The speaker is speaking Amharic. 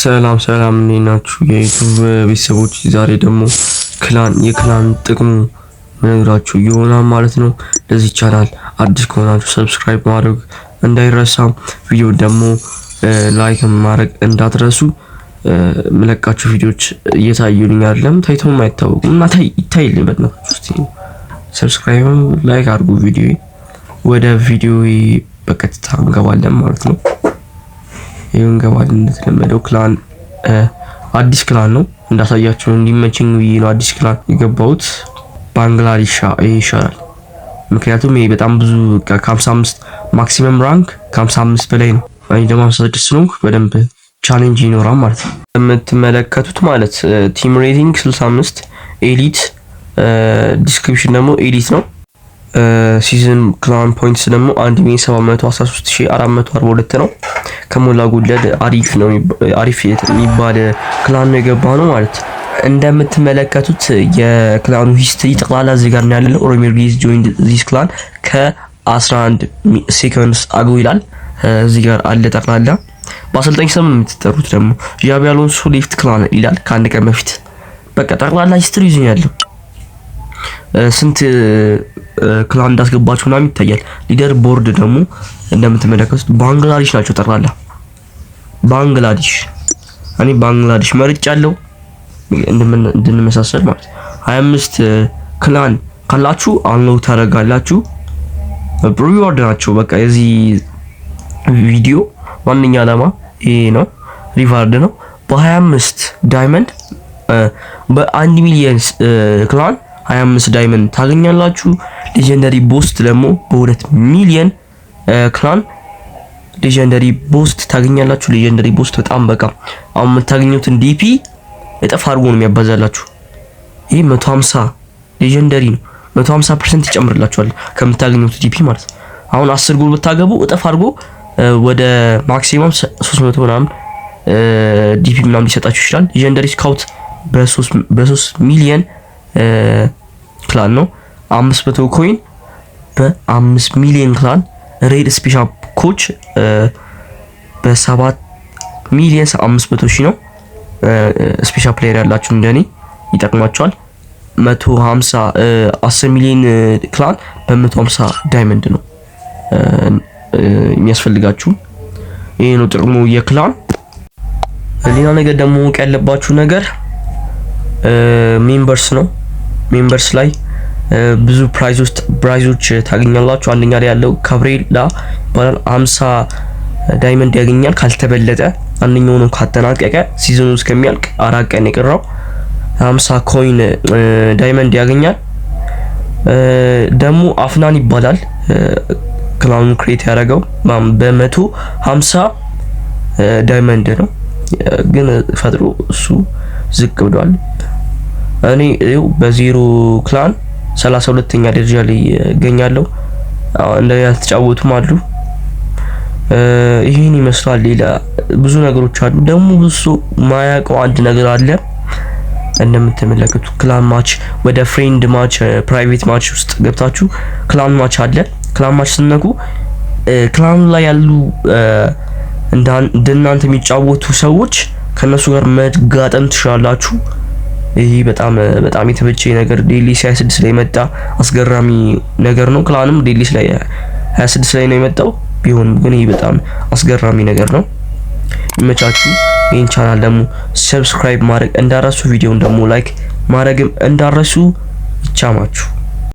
ሰላም ሰላም፣ እንዴት ናችሁ የ YouTube ቤተሰቦች? ዛሬ ደግሞ clan የ clan ጥቅሙ ምነግራችሁ ይሆናል ማለት ነው። ለዚህ ቻናል አዲስ ከሆናችሁ subscribe ማድረግ እንዳይረሳ፣ ቪዲዮ ደግሞ like ማድረግ እንዳትረሱ። ምለቃችሁ ቪዲዮዎች እየታዩልኝ አይደለም፣ ታይተውም አይታወቁም እና ይታይልኝ በእናታችሁ። እስቲ subscribe like አድርጉ። ቪዲዮ ወደ ቪዲዮ በቀጥታ እንገባለን ማለት ነው። ይሄው እንገባለን። እንደተለመደው clan አዲስ clan ነው፣ እንዳሳያችሁ እንዲመቸኝ ብዬ ነው አዲስ clan የገባሁት። ባንግላዴሽ ይሄ ይሻላል። ምክንያቱም ይሄ በጣም ብዙ ከ55 maximum rank ከ55 በላይ ነው። እኔ ደግሞ 56 ነው። በደንብ challenge ይኖራል ማለት ነው። የምትመለከቱት ማለት team rating 65፣ elite፣ description ደግሞ elite ነው። Season clan points ደግሞ 1,713,442 ነው። ከሞላ ጎደል አሪፍ ነው፣ አሪፍ የሚባል clan ነው የገባ ነው ማለት። እንደምትመለከቱት የ clan ኑ history ጠቅላላ እዚህ ጋር ነው ያለው። ኦሮሚር ጊዝ joined this clan ከ11 seconds ago ይላል፣ እዚህ ጋር አለ ጠቅላላ። በአሰልጣኝ ስም የምትጠሩት ደግሞ ዣቢ አሎንሶ left clan ይላል ከአንድ ቀን በፊት። በቃ ጠቅላላ history ይዞ ያለው ስንት clan እንዳስገባችሁ ምናምን ይታያል። Leader board ደግሞ እንደምትመለከቱት ባንግላዴሽ ናቸው ጠቅላላ ባንግላዴሽ። እኔ ባንግላዴሽ መርጫለሁ እንድንመሳሰል ማለት። 25 clan ካላችሁ unlock ታደርጋላችሁ። Reward ናቸው። በቃ የዚህ ቪዲዮ ዋነኛ ዓላማ ይሄ ነው፣ reward ነው። በ25 diamond፣ በ1 ሚሊየን clan 25 diamond ታገኛላችሁ። Legendary boost ደግሞ በ2 ሚሊየን clan legendary boost ታገኛላችሁ። Legendary boost በጣም በቃ አሁን የምታገኙትን DP እጥፍ አድርጎ ነው የሚያባዛላችሁ። ይህ 150 legendary ነው። 150% ይጨምርላችኋል ከምታገኙት DP ማለት ነው። አሁን 10 ጎል ብታገቡ እጥፍ አድርጎ ወደ maximum 300 ምናምን DP ምናምን ሊሰጣችሁ ይችላል። Legendary scout በ3 ሚሊየን clan ነው። 500 coin በ5 ሚሊየን clan፣ rare special coach በ7 ሚሊየን 500 ሺህ ነው። Special player ያላችሁ እንደኔ ይጠቅማቸዋል። 150፣ 10 ሚሊዮን clan በ150 diamond ነው የሚያስፈልጋችሁ። ይሄ ነው ጥቅሙ የ clan። ሌላ ነገር ደግሞ ማወቅ ያለባችሁ ነገር members ነው። Members ላይ ብዙ prize ኦች ታገኛላችሁ። አንደኛ ላይ ያለው ካብሬላ ይባላል። 50 diamond ያገኛል ካልተበለጠ፣ አንደኛው ነው ካጠናቀቀ፣ season ኑ እስከሚያልቅ 4 ቀን የቀረው 50 coin diamond ያገኛል። ደግሞ አፍናን ይባላል clan ኑን create ያደረገው፣ በ150 diamond ነው፣ ግን ፈጥሮ እሱ ዝቅ ብሏል። እኔ ይኸው በ0 clan 32ኛ ደረጃ ላይ እገኛለሁ። እንደኛ ያልተጫወቱም አሉ። ይህን ይመስላል። ሌላ ብዙ ነገሮች አሉ። ደግሞ ብዙ ማያውቀው አንድ ነገር አለ። እንደምትመለከቱ clan match ወደ friend match፣ private match ውስጥ ገብታችሁ clan match አለ። Clan match ስትነኩ clan ኑ ላይ ያሉ እንደናንተ የሚጫወቱ ሰዎች ከነሱ ጋር መጋጠም ትችላላችሁ። ይህ በጣም በጣም የተመቸኝ ነገር DLC 26 ላይ የመጣ አስገራሚ ነገር ነው። Clan ም DLC ላይ 26 ላይ ነው የመጣው። ቢሆንም ግን ይህ በጣም አስገራሚ ነገር ነው። ይመቻችሁ። ይህን ቻናል ደግሞ subscribe ማድረግ እንዳትረሱ፣ ቪዲዮውን ደግሞ like ማድረግም እንዳትረሱ። ይቻማችሁ።